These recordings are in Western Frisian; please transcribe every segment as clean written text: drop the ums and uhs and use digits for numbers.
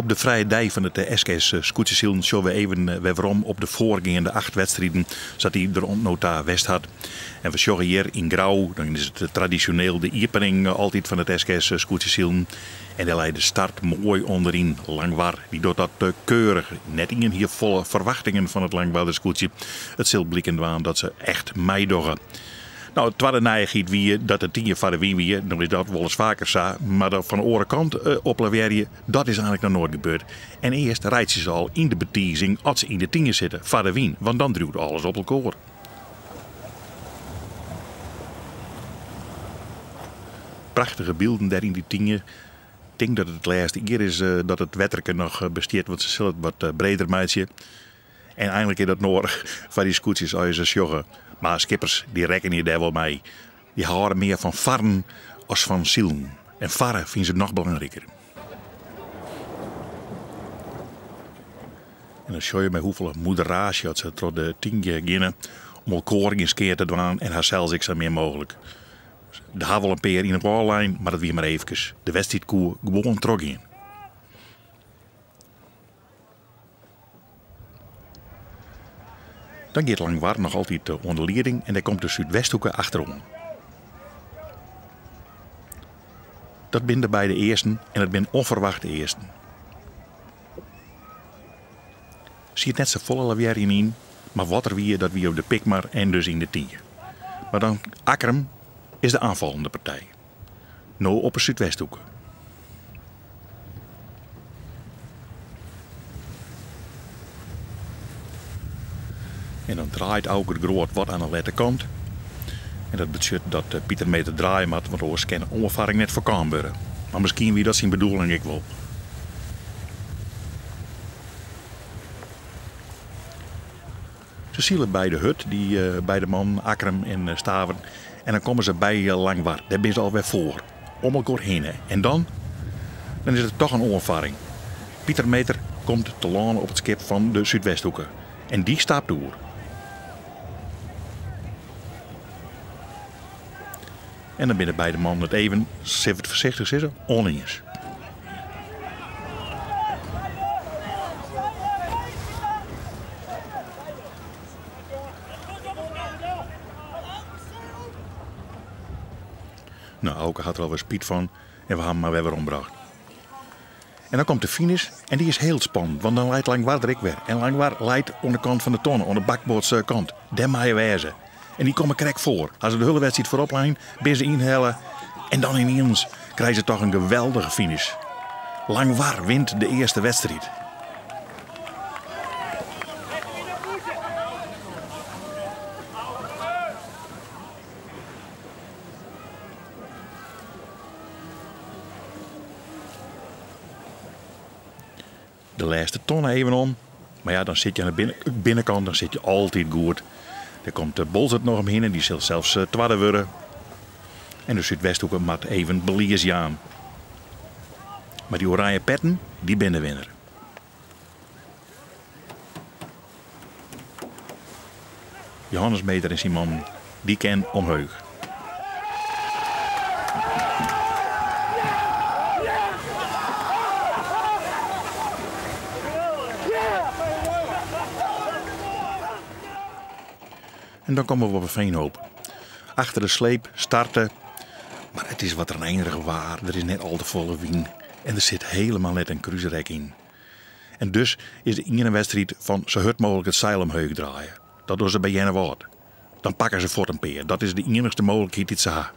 Op de frije dei fan it SKS skûtsjesilen sjogge we even wer werom op de foargeande acht wedstriden sa't dy der oant no ta west hat. En we sjogge hjir yn Grou, dan is it tradisjoneel de iepening altyd fan it SKS skûtsjesilen. En dêr lei de start moai ûnderyn. Langwar, dy docht dat keurich. Net ien hie folle ferwachtingen fan it Langwarder skûtsje. It sil bliken dwaan dat se echt meidogge. No, it twadde nijichheid wie dat de Tynje foar de wyn wie. No is dat wolris faker sa, mar dat fan de oare kant oplavearje, dat is eigenlik noch noait gebeurd. En earst reitsje se al yn de betizing as se yn de Tynje sitte foar de wyn, want dan driuwt alles op elkoar. Prachtige bylden dêr yn dy Tynje. Ik tink dat it it lêste jier is dat it wetterke noch bestiet, want se sille it wat breder meitsje. En eigenlik is dat noadich foar dy skûtsjes as je se sjogge. Mar skippers dy rekkenje dêr wol mei. Dy hâlde mear fan farren as fan silen. En farre fine se noch belangriker. En dan sjogge je mei hoefolle moederaasje as se troch de Tynje geane om elkoar gjin skea te dwaan en harsels ek sa min mooglik. Der ha wol in pear yn 'e wâl lein, mar dat wie mar eefkes. De wedstriid koe gewoan trochgean. Dan giet Langwar noch altyd oan de lieding en dêr komt de Súdwesthoeke achteroan. Dat binne de beide earsten en it binne ûnferwachte earsten. Siet net safolle lavearjen yn, mar wat der wie, dat wie op de Pikmar en dus yn de Tynje. Mar dan Akkrum is de aanfallende partij. No op 'e Súdwesthoeke. En dan draait Auke de Groot wat oan 'e lette kant. En dat betsjut dat Pieter Meeter draaie moat, want oars kin de oanfarring net foarkaam wurde. Mar miskien wie dat syn bedoeling ek wol. Se sile by de hurd, dy beide mannen, Akkrum en Staveren. En dan komme se by Langwar. Dêr binne se alwer foar. Om elkoar hinne. En dan? Dan is der toch in oanfarring. Pieter Meeter komt telâne op it skip fan de Súdwesthoeke. En dy stapt oer. En dan binne beide mannen it even, sille we it foarsichtich sizze, ûniens. No, Auke hat der alwer spyt fan en we ha him mar wer werombrocht. En dan komt de finish en dy is hiel spannend, want dan leit Langwar der ek wer. En Langwar leit oan de kant fan de tonne, oan de bakboardskant. Dêr mei je wêze. En dy komme krekt foar. Ha se de hiele wedstriid foarop lein, binne se ynhelle en dan yniens krije se toch in geweldige finish. Langwar wint de earste wedstriid. De lêste tonne even om. Mar ja, dan sit je oan de binnenkant, dan sit je altyd goed. Dêr komt Boalsert noch omhinne, dy sil sels twadde wurde. En de Súdwesthoeke moat even belies jaan. Mar dy oranje petten, dy binne de winner. Johannes Meeter en syn mannen, dy ken omheech. En dan komme we op 'e Veenhoop. Achter de sleep starte, mar it is wat reinerich waar, der is net al te folle wyn en der sit helemaal net in krúsrek yn. En dus is de iene wedstriid fan sa hurd mooglik it seil omheech draaie. Dat dogge se by Earnewâld. Dan pakke se fuort in pear. Dat is de iennichste mooglikheid dy't se ha.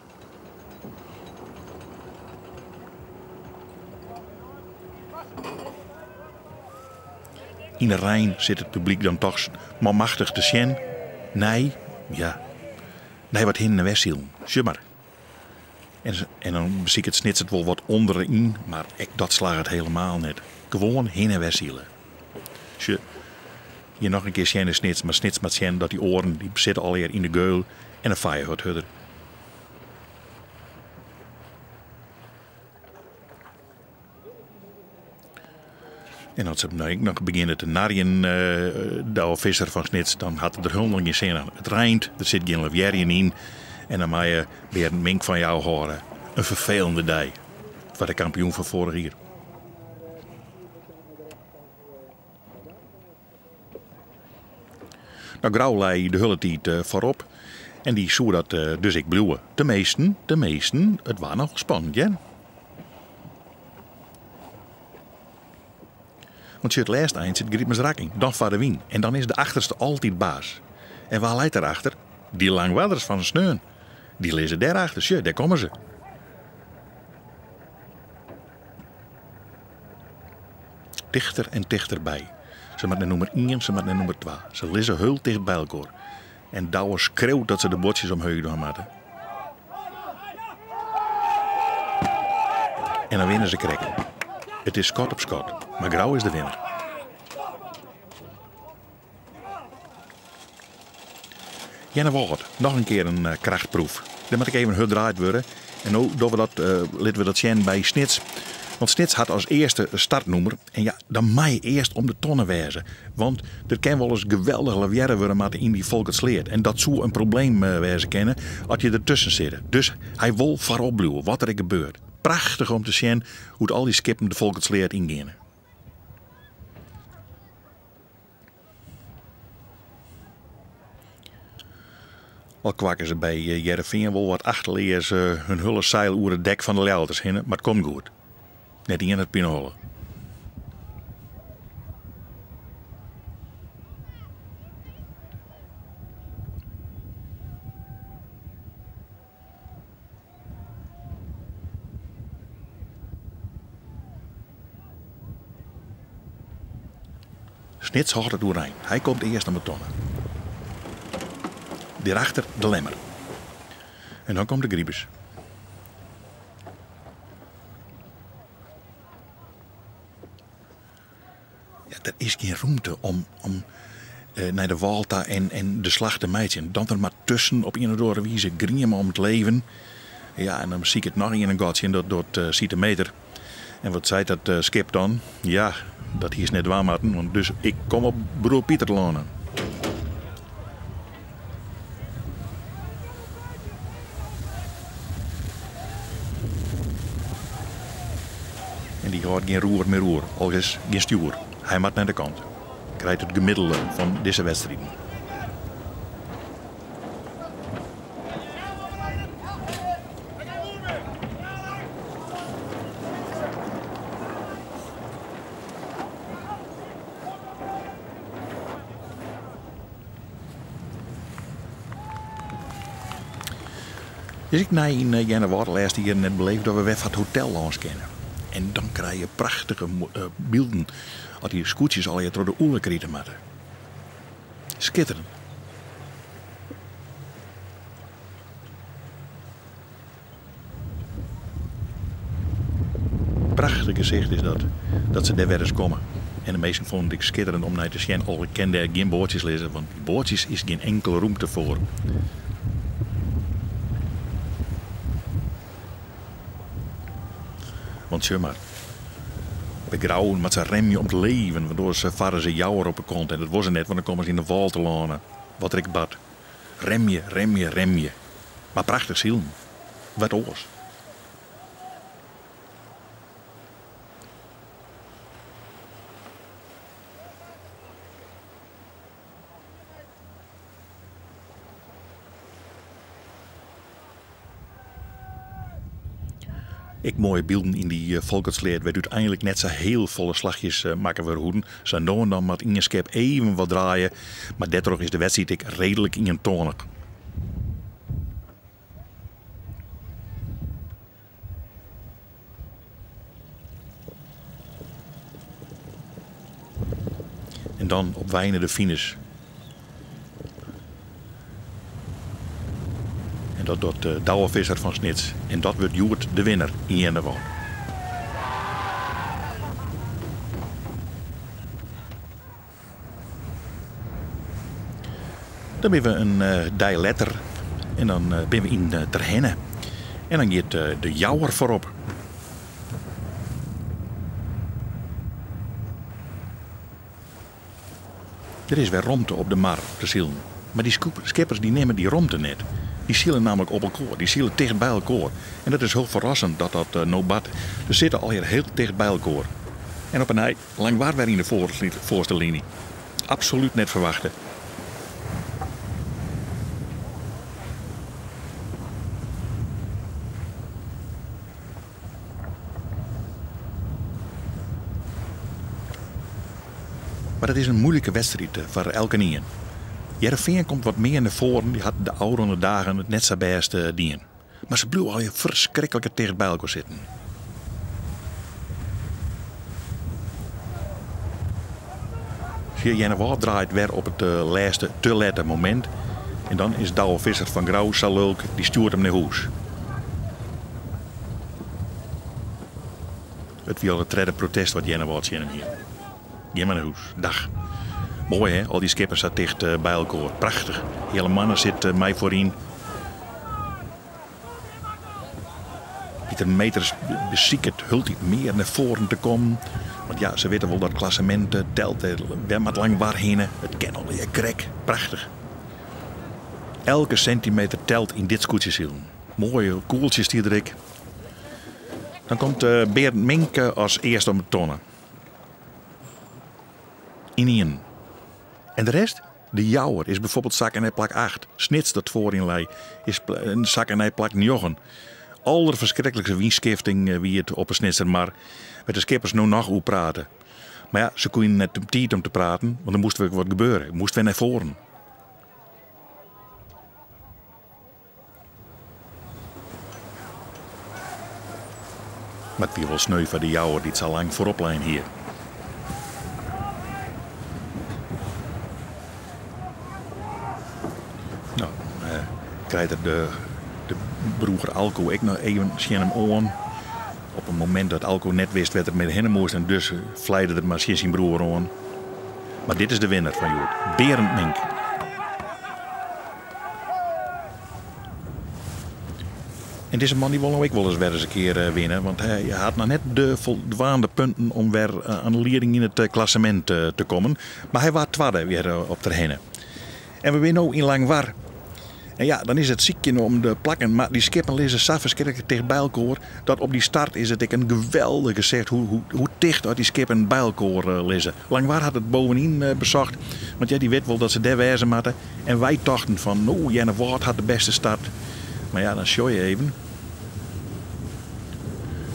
Yn de rein sit it publyk dan dochs manmachtich te sjen nei, ja, nei wat hinnen en wer silen. Sjoch mar. En dan besiket Snits it wol wat ûnderyn, mar ek dat slagget helemaal net. Gewoan hinne en wer sile. Sjoch, hjir noch in kear sjen yn Snits, mar Snits moat sjen dat dy oaren dy sitte allegear yn de geul en dan faar je wat hurder. En as se no ek noch begjinne te narjen, Douwe Visser fan Snits, dan hat er der hielendal gjin sin oan. It reint, der sit gjin lavearjen yn en dan mei je Berend Mink fan jou hâlde. In ferfelende dei foar de kampioen fan foarich jier. No, Grou lei de hiele tiid foarop en dy soe dat dus ek bliuwe. Teminsten, teminsten, it waard noch spannend, hear. Want tsjin it lêste ein sit Grypma's Dan foar de wyn. En dan is de achterste altyd baas. En wa leit derachter? Dy Langwarders fan sneon. Dy lizze dêrachter. Sjoch, dêr komme se. Tichter en tichterby. Se moat nei nûmer ien, se moat nei nûmer twa. Se lizze hiel ticht by elkoar. En Douwe skreaut dat se de buordsjes omheech dwaan moatte. En dan winne se krekt. It is skot op skot, mar Grou is de winner. Earnewâld, noch in kear in krachtproef. Dêr moat ek even hurd draaid wurde. En no dogge we dat, litte we dat sjen by Snits. Want Snits hat as earste startnûmer. En ja, dan mei earst om de tonne wêze. Want der kin wolris geweldich lavearre wurde moatte yn dy Folkertsleat. En dat soe in probleem wêze kinne as je der tusken sitte. Dus hy wol foarop bliuwe, wat der ek gebeurt. Prachtich om te sjen hoe't al dy skippen de Folkertsleat yngeane. Al kwakke se by Hearrenfean wol wat achteleas hun hiele seil oer it dek fan de Ljouwerters hinne, mar it komt goed. Net ien hat pineholle. Snits hâldt it oerein. Hy komt earst om 'e tonne. Dêrachter de Lemmer. En dan komt de Gribus. Ja, der is gjin rûmte om, om eh, nei de wâl ta en, en de slach te meitsjen. Dan der mar tusken op ien of oare wize grieme om it leven. Ja, en dan siket noch ien in gatsje en dat docht uh, Siete Meter. En wat seit dat uh, skip dan? Ja, dat hiest net dwaan moatten, want dus ik kom op broer Pieter telâne. En dy hâldt gjin roer mear oer, alris gjin stjoer. Hy moat nei de kant. Krijt it gemiddelde fan dizze wedstriden. Is ek nij yn Earnewâld de lêste jierren net beleefd dat we wer foar it hotel lâns kinne. En dan krije je prachtige bylden as dy skûtsjes allegear troch de ûlekrite moatte. Skitterend. Prachtich gesicht is dat, dat se dêr wer ris komme. En de minsken fûnen it ek skitterend om nei te sjen, al kin dêr gjin boatsjes lizze, want dy boatsjes is gjin inkele rûmte foar. Want sjoch mar, by Grou moat se remje om it leven, want oars farre se Jouwer op 'e kont. En dat wol se net, want dan komme se yn de wâl telâne, wat der ek bart. Remje, remje, remje. Mar prachtich silen. Wat oars. Ek moaie bylden yn dy Folkertsleat wêr't úteinlik net sa heel folle slachjes makke wurde hoeden. Sa no en dan moat ien skip even wat draaie, mar dêrtroch is de wedstriid ek reedlik ientoanich. En dan op wei nei de finish. En dat docht eh, Douwe Visser fan Snits. En dat wurdt hjoed de winner yn Earnewâld. Dan binne we in eh, dei letter en dan eh, binne we yn Terherne. En dan giet de Jouwer foarop. Der is wer romte op de mar te silen. Mar dy skippers dy nimme dy romte net. Dy sile nammentlik op elkoar, dy sile ticht by elkoar. En dat is hiel ferrassend dat dat eh, no bart. Se sitte allegear hiel ticht by elkoar. En op 'e nij Langwar wer yn de foarste liny. Absolút net ferwachte. Mar it is in muoilike wedstriid foar elkenien. Hearrenfean komt wat mear nei foaren, dy hat de ôfrûne dagen it net sa bêst dien. Mar se bliuwe allegear ferskriklike ticht by elkoar sitten. Sjoch, Earnewâld draait wer op it lêste te lette momint. En dan is Douwe Visser fan Grou sa lulk, dy stjoert him nei hûs. It wie al it tredde protest wat Earnewâld tsjin him hie. Gean mar nei hûs. Dach. Moai hè, al dy skippen sa ticht by elkoar. Prachtich. Hiele Moanne sit mei foaryn. Pieter Meters besiket hieltyd mear nei foaren te kommen. Want ja, se witte wol dat klassemint telt. Wêr moat Langwar hinne? It kin allegear krekt. Prachtich. Elke sintimeter telt yn dit skûtsjesilen. Moaie koeltsjes stiet der ek. Dan komt Berend Mink as earste om de tonne. Ynienen. En de rest? De Jouwer is bijvoorbeeld sakke nei plak 8. Snits dat foaryn lei is sakke nei plak 9. Alderferskriklikste wynskifting wie it op 'e Snitsermar, wêr't de skippers no noch oer prate. Mar ja, se koenen net de tiid om te praten, want der moast wer wat gebeure. It moast wer nei foaren. Mar it wie wol sneu foar de Jouwer dy't sa lang foarop lein hie. No, dan krijt er de, de broer Alco ek noch even tsjin him oan. Op in momint dat Alco net wist wêr't er mear hinne moast en dus fleide er mar tsjin syn broer oan. Mar dit is de winner fan hjoed, Berend Mink. En dizze man dy wol no ek wolris wer ris in kear winne, want hy hat noch net de foldwaande punten om wer aan de lieding yn it klassemint te kommen. Mar hy waard twadde wer op Terherne. En we binne no yn Langwar. En ja, dan is it sykjen om de plakken, mar dy skippen lizze sa ferskriklik ticht by elkoar, dat op dy start is it ek in geweldich gesicht hoe, hoe, hoe ticht dat dy skippen by elkoar lizze. Langwar hat it bovenyn besocht, want ja, dy wit wol dat se dêr wêze moatte. En wy tochten fan, no, Earnewâld hat de bêste start. Mar ja, dan sjoch je even.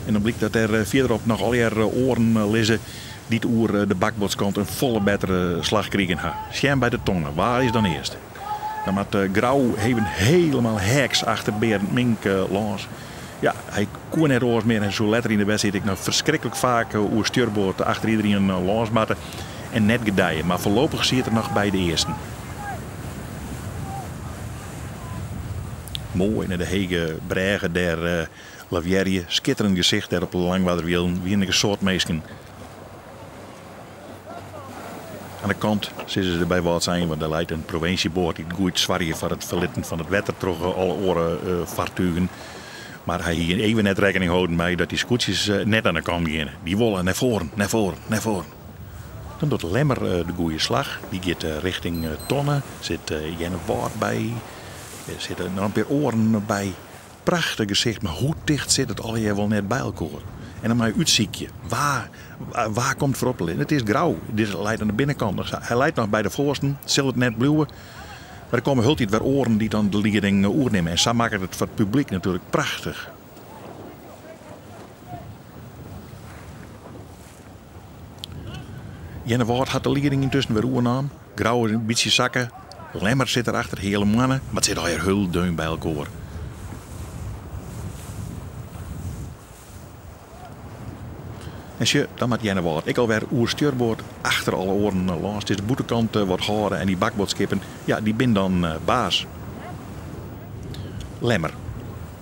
En dan blykt dat der fierderop noch allegear oaren lizze dy't oer de bakboardskant in folle bettere slach krigen ha. Sjen by de tonne, wa is dan earst? Dan moat Grou even helemaal heaks achter Berend Mink lâns. Ja, hy koe net oars mear en soe letter yn de wedstriid ek noch ferskriklik faak oer stjurboard achter iderien lâns moatte en net gedije. Mar foarlopich siet er noch by de earsten. Moai nei de hege brêge dêr lavearje. Skitterend gesicht dêr op de Langwarderwielen. Wiene ek in soad minsken. Oan de kant sizze se by Wâldsein, want dêr leit in provinsjeboat dy't goed soargje foar it ferlitten fan it wetter troch alle oare fartugen. Mar hy hie even net rekkening holden mei dat dy skûtsjes net oan de kant geane. Dy wolle nei foaren, nei foaren, nei foaren. Dan docht Lemmer de goede slach. Dy giet richting Tonne. Sit Earnewâld by. Der sitte noch in pear oaren by. Prachtich gesicht, mar hoe ticht sit it allegear wol net by elkoar? En dan moat je útsykje, wa, wa komt foarop te lizzen? It is Grou, dit leit oan de binnenkant noch. Hy leit noch by de foarsten, sil it net bliuwe. Mar der komme hieltyd wer oaren dy't dan de lieding oernimme. En sa makket it foar it publyk natuerlik prachtich. Earnewâld hat de lieding yntusken wer oernaam. Grou is in bytsje sakke. Lemmer sit derachter, Heale Moanne. Mar it sit allegear hiel deun by elkoar. En sjoch, dan moat Earnewâld ek alwer oer stjurboard achter alle oaren lâns. It is de bûtenkant wat hâlde en dy bakboardskippen, ja, dy binne dan baas. Lemmer,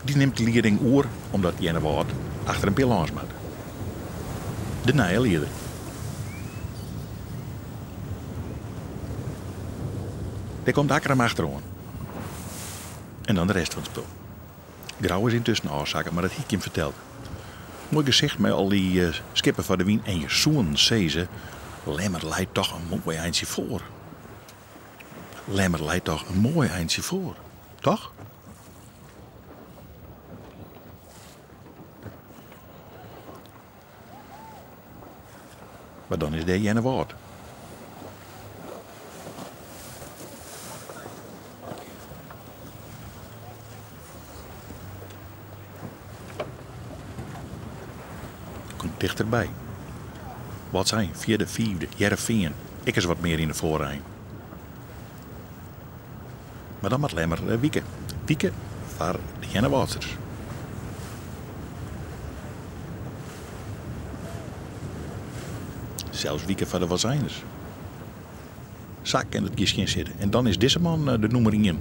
dy nimt de lieding oer omdat Earnewâld achter in pear lâns moat. De nije lieder. Dêr komt Akkrum achteroan. En dan de rest fan it spul. Grou is yntusken ôfsakke, mar dat hie ik jim ferteld. Moai gesicht mei al dy skippen foar de wyn en je soenen sizze, Lemmer leit toch in moai eintsje foar. Lemmer leit toch in moai eintsje foar, toch? Mar dan is dêr Earnewâld. Komt tichterby. Wâldsein, fjirde, fiifde, Hearrenfean. Ek ris wat mear yn de foarein. Mar dan moat Lemmer wike. Wike foar de Earnewâldsters. Sels wike foar de Wâldseiners. Sa kin it gjin skjin sitte. En dan is dizze man de nûmer ien.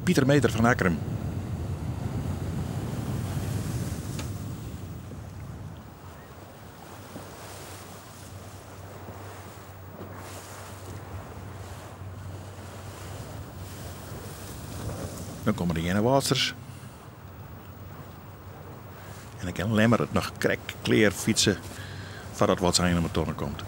Pieter Meeter fan Akkrum. Dan komme de Earnewâldsters. En dan kin Lemmer it noch krekt klear fytse foardat Wâldsein om 'e tonne komt.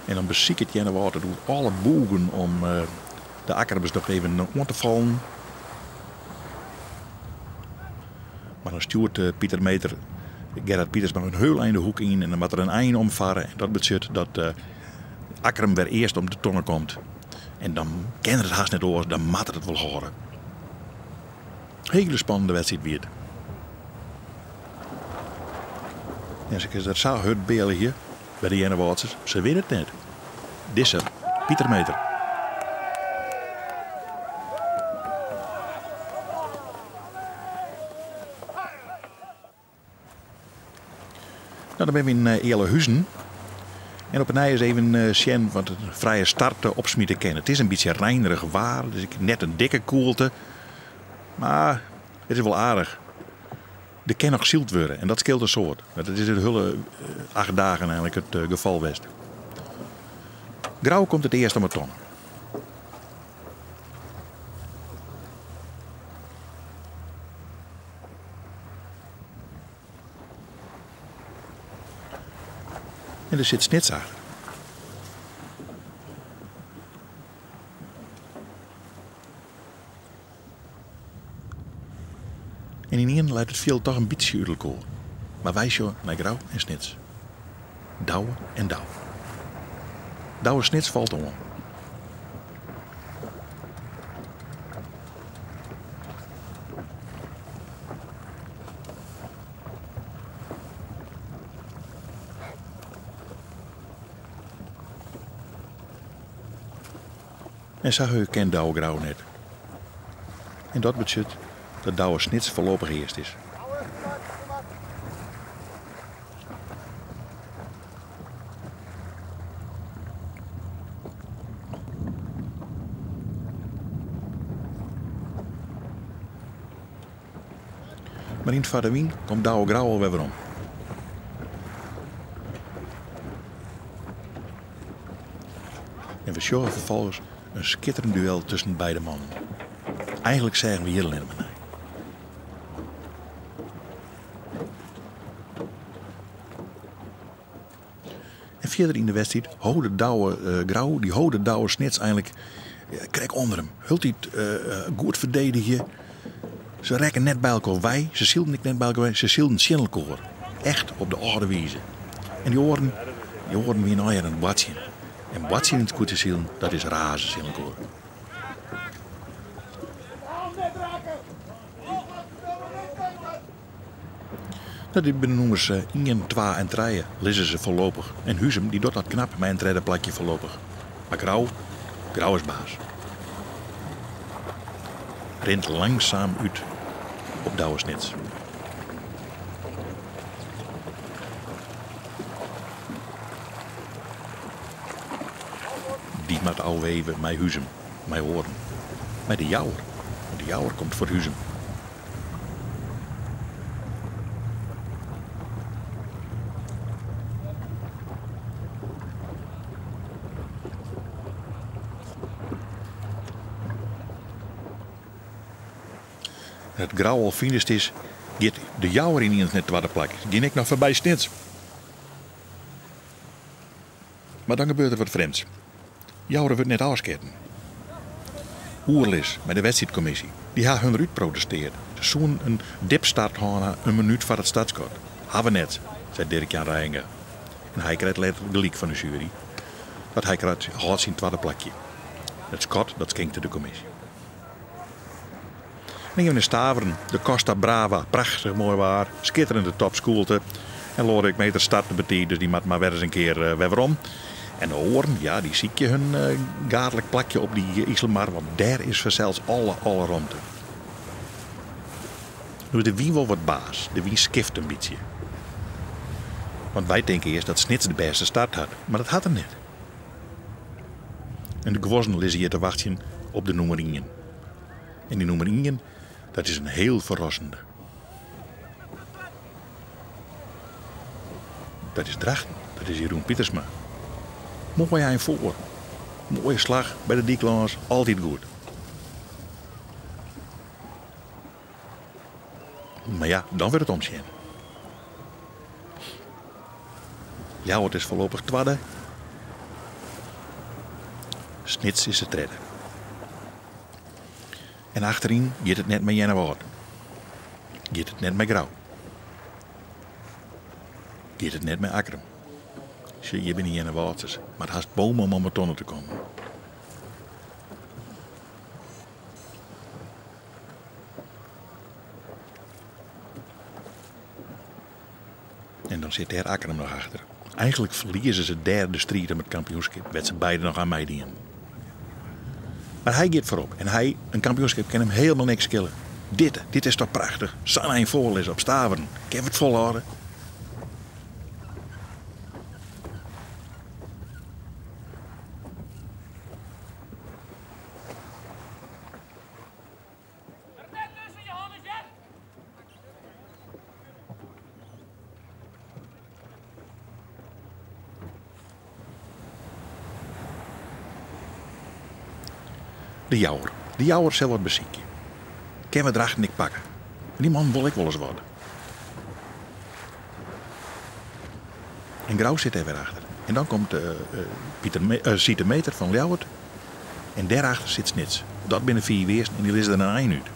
En dan besiket Earnewâld it oer alle boegen om de Akkrumers noch even oan te fallen. Mar dan stjoert Pieter Meeter Gerard Pietersma in hiel ein de hoek yn en dan moat der in ein omfarre. En dat betsjut dat Akkrum wer earst om de tonne komt. En dan kin er it hast net oars, dan moat er it wol hâlde. Hiele spannende wedstriid wie it. En se kinne der sa hurd bealgje by de Earnewâldsters, se winne it net. Dizze Pieter Meeter. No, dan binne we yn Ealahuzen. En op 'e nij ris even sjen wat in frije start opsmite kin. It is in bytsje reinerich waar, dus ek net in dikke koelte. Mar it is wol aardich. Der kin noch syld wurde en dat skeelt in soad. Dat is de hiele 8 dagen eigenlik it gefal west. Grou komt it earst om 'e tonne. En der sit Snits achter. En ynienen leit it fjild toch in bytsje út elkoar. Mar wy sjogge nei Grou en Snits. Douwe en Douwe. Douwe Snits falt oan. En sa hurd ken Douwe Grou net. En dat betsjut dat Douwe Snits foarlopich earst is. Mar yn it foar de wyn komt Douwe Grou alwer werom. En we sjogge ferfolgens in skitterend duel tusken beide mannen. Eigenlik seagen we hjir allinnich mar nei. En fierder yn de wedstriid holde Douwe Grou, dy holde Douwe Snits eigenlik krekt ûnder him. Hieltyd goed ferdedigje. Se rekken net by elkoar wei, se sylden ek net by elkoar wei, se sylden tsjin elkoar. Echt op de âlde wize. En dy oaren, dy oaren wiene allegear oan it boartsjen. En boartsjen yn it skûtsjesilen, dat is raze tsjin elkoar. No, dit binne nûmers ien, twa en trije, lizze se foarlopich. En Huzum dy docht dat knap mei in tredde plakje foarlopich. Mar Grou, Grou is baas. Rint langsaam út op Douwe Snits. Dy moat ôfweve mei Huzum, mei oaren. Mei de Jouwer, want de Jouwer komt foar Huzum. En it Grou al finest is, giet de Jouwer yniens nei it twadde plak. Gean ek noch foarby Snits. Mar dan gebeurt der wat frjemds. Joure wurdt net ôfsketten. Oerlis mei de wedstriidkommisje. Dy ha hun derút protesteard. Se soenen in dipstart hân ha in minút foar it startskot. Ha we net, seit Dirk Jan Reijenga. En hy krijt letter gelyk fan de sjuery. Dat hy krijt hâldt syn twadde plakje. It skot dat skinkte de kommisje. En even in Staveren, de Costa Brava, prachtich moai waar, skitterende topskûlte. En Loadewyk Meeter start betiid, dus dy moat mar wer ris in kear eh, wer werom. En de oaren, ja, dy sykje hun eh, gaadlik plakje op dy Iselmar, want dêr is fansels alle, alle romte. No is de wyn wol wat baas, de wyn skift in bytsje. Want wy tinke earst dat Snits de bêste start hat, mar dat hat er net. En de guozzen lizze hjir te wachtsjen op de nûmer ien. En dy nûmer ien, dat is in hiel ferrassende. Dat is Drachten, dat is Jeroen Pietersma. Moai ein foar. Moaie slach by de dyk lâns, altyd goed. Mar ja, dan wurdt it omsjen. Ljouwert is foarlopich twadde. Snits is de tredde. En achteryn giet it net mei Earnewâld. Giet it net mei Grou. Giet it net mei Akkrum. Sjoch, hjir binne Earnewâldsters, mar hast bomen om om 'e tonne te kommen. En dan sit dêr Akkrum noch achter. Eigenlik ferlieze se dêr de striid om it kampioenskip, wêr't se beide noch oan meidienen. Mar hy giet foarop en hy, in kampioenskip kin him hielendal niks skille. Dit, dit is toch prachtich, sa'n ein foarlizze op Staveren. Kinne we it folhâlde? De Jouwer. De Jouwer sil wat besykje. Kinne we Drachten ek pakke? Dy man wol ek wolris wat. En Grou sit dêr wer achter. En dan komt uh, Pieter Me uh, Siete Meeter fan Ljouwert. En dêrachter sit Snits. Dat binne fiif earsten en dy lizze der in ein út.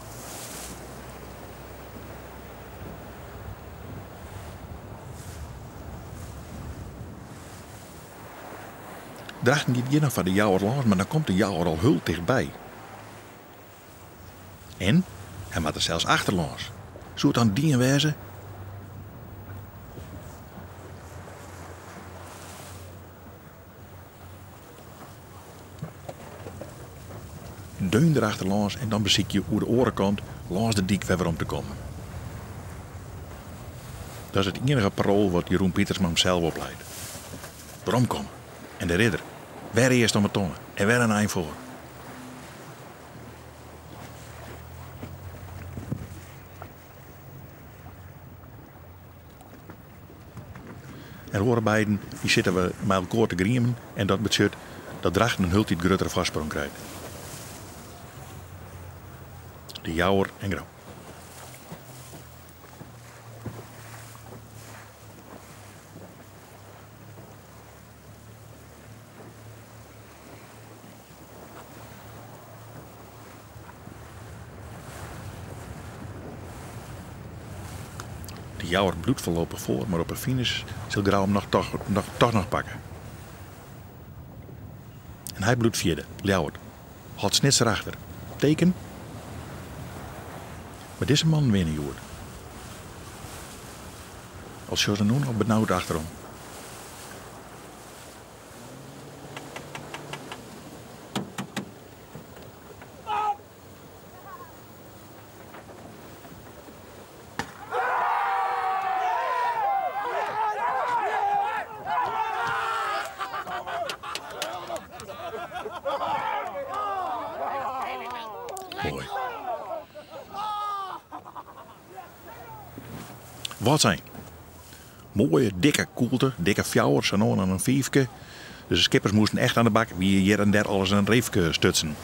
Drachten giet hjir noch foar de Jouwer lâns, mar dan komt de Jouwer al hiel tichtby. En hy moat der sels achterlâns. Soe it dan dien wêze? Deun derachter lâns en dan besykje oer de oare kant lâns de dyk wer werom te kommen. Dat is it iennige paroal wat Jeroen Pietersma himsels opleit. Weromkomme. En de ridder. Wer earst om 'e tonne en wer in ein foar. En oare beiden dy sitte we mei elkoar te griemen en dat betsjut dat Drachten in hieltyd gruttere foarsprong krijt. De Jouwer en Grou. De Jouwer bliuwt foarlopich foar, mar op 'e finish sil Grou him noch toch, noch, toch noch pakke. En hy bliuwt fjirde, Ljouwert. Hâldt Snits derachter. Teken? Mar dizze mannen winne hjoed. Al sjogge se no noch benaud achterom. Moai. Wâldsein. Moaie, dikke koelte, dikke fjouwer, sa no en dan in fiifke. Dus de skippers moasten echt aan de bak, wie hjir en dêr alris in reefke stutsen.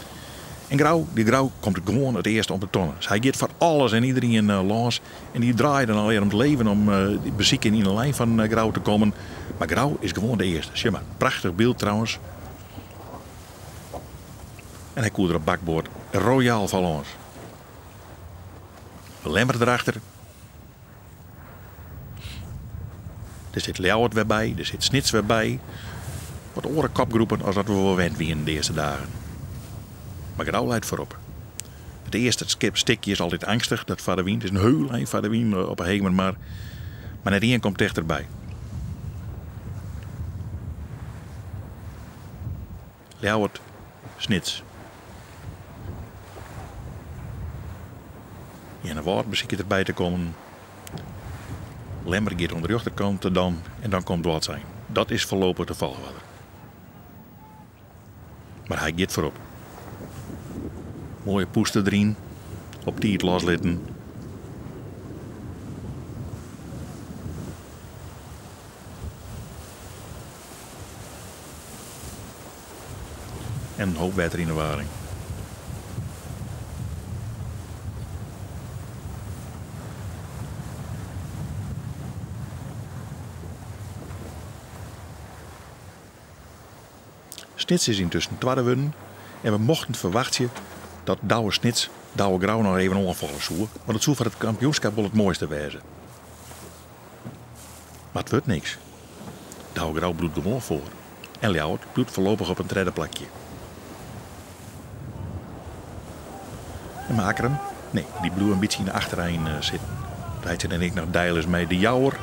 En Grou, dy Grou komt gewoan it earste om de tonne. Dus hy giet foar alles en iderien lâns en dy draait dan allegear om it leven om besykjen yn de lijn fan Grou te kommen. Mar Grou is gewoan de earste. Sjoch mar, prachtich byld trouwens. En hy koe der op bakboard royaal foar lâns. Lemmer derachter. Der sit Ljouwert wer by, der sit Snits wer by. Wat oare kopgroepen as dat we wol wend wienen de earste dagen. Mar Grou leit foarop. It earste stikje is altyd angstich, dat foar de wyn. It is in hiel ein foar de wyn op 'e Hegemer Mar. Mar net ien komt tichterby. Ljouwert, Snits. Earnewâld besiket derby te kommen. Lemmer giet oan de rjochterkant dan en dan komt Wâldsein. Dat is foarlopich de folchoarder. Mar hy giet foarop. Moaie pûster deryn, op tiid loslitten. En in hoop wetter yn de waring. Snits is yntusken twadde wurden en we mochten ferwachtsje dat Douwe Snits Douwe Grou noch even oanfalle soe, want it soe foar it kampioenskip wol it moaiste wêze. Mar it wurdt niks. Douwe Grou bliuwt gewoan foar en Ljouwert bliuwt foarlopich op in tredde plakje. En Makrum? Nee, dy bliuwe in bytsje yn de achterein sitten. Reitsje dan ek noch deilis mei De Jouwer.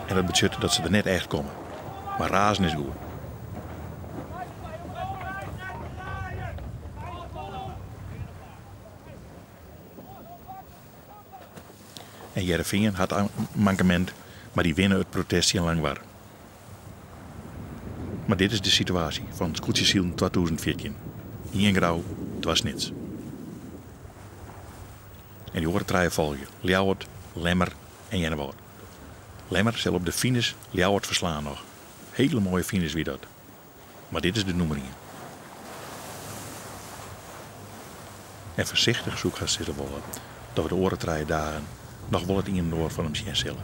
En dat betsjut dat se der net echt komme. Mar razen is goed. En Hearrenfean hat in mankemint, mar dy winne it protest tsjin Langwar. Mar dit is de situaasje fan it skûtsjesilen 2014. Ien Grou, twa Snits. En dy oare trije folgje, Ljouwert, Lemmer en Earnewâld. Lemmer sil op de finish Ljouwert ferslaan noch. Hele moaie finish wie dat. Mar dit is de nûmer ien. En foarsichtich soe ik hast sizze wolle dat we de oare trije dagen noch wol it ien en oar fan him sjen sille.